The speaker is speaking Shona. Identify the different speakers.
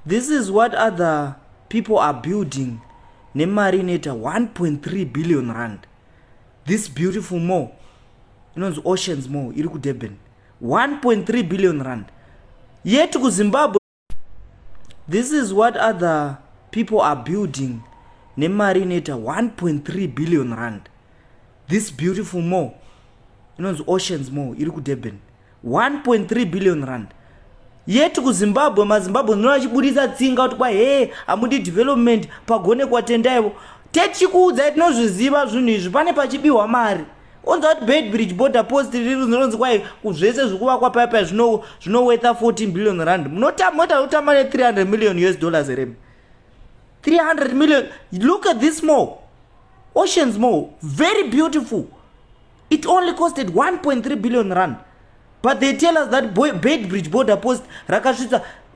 Speaker 1: This is what other people are building nemari inoita 1.3 billion rand. This beautiful mall inonzi Oceans Mall iri kuDurban, 1.3 billion rand. Yet kuZimbabwe, this is what other people are building nemari inoita 1.3 billion rand. This beautiful mall inonzi Oceans Mall iri kuDurban, 1.3 billion rand. Yet kuZimbabwe, maZimbabwe ndinoona achibudisa tsinga kuti kwa he, hamudi development pagone kwatendaivo. Techikuudzai, tinozviziva zvinhu izvi, pane pachibiwa mari. Onza kuti Beitbridge border post rinonzi kwai zvese zvikuvakwa paipai zvinoworth 14 billion rand. Munota kutamba ne300 million US dollars here? 300 million. Look at this mall, Oceans Mall, very beautiful. It only costed 1.3 billion rand, but they tell us that Beitbridge border post rakasvitsa.